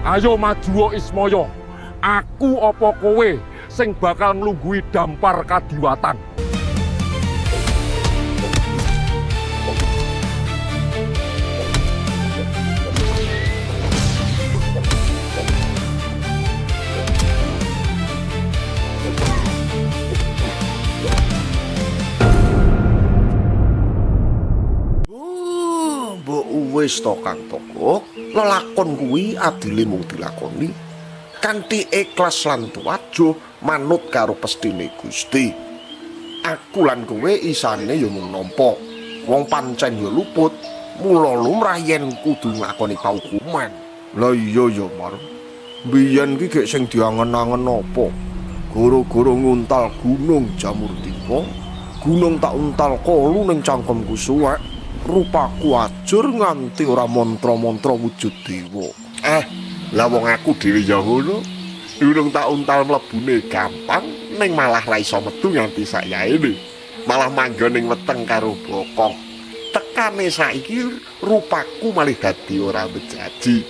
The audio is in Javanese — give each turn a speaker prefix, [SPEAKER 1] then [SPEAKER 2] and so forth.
[SPEAKER 1] Ayo majuwa Ismaya. Aku apa kowe sing bakal nglungguhi dampar kadiwatan.
[SPEAKER 2] Oh, mbok wis to Kang Togok, lelakon kuwi adile mung dilakoni kanthi ikhlas lan tuwajuh manut karo pestine Gusti. Aku lan kowe isane ya mung nampa. Wong pancen ya luput, mula lumrah yen kudu nglakoni paukuman. Lah iya ya, Mar. Biyen ki gek sing diangen-angen apa? Gara-gara nguntal gunung jamur tiba, gunung tak untal kolu ning cangkemku suwek. Rupaku ajur nganti ora mantra-mantra wujud dewa.
[SPEAKER 3] Eh, lah wong aku dhewe ya ngono. Durung tak untal mlebune gampang, ning malah ra iso metu nganti sayaene. Malah manggon ning weteng karo bokong. Tekane saiki rupaku malih dadi ora bejaji.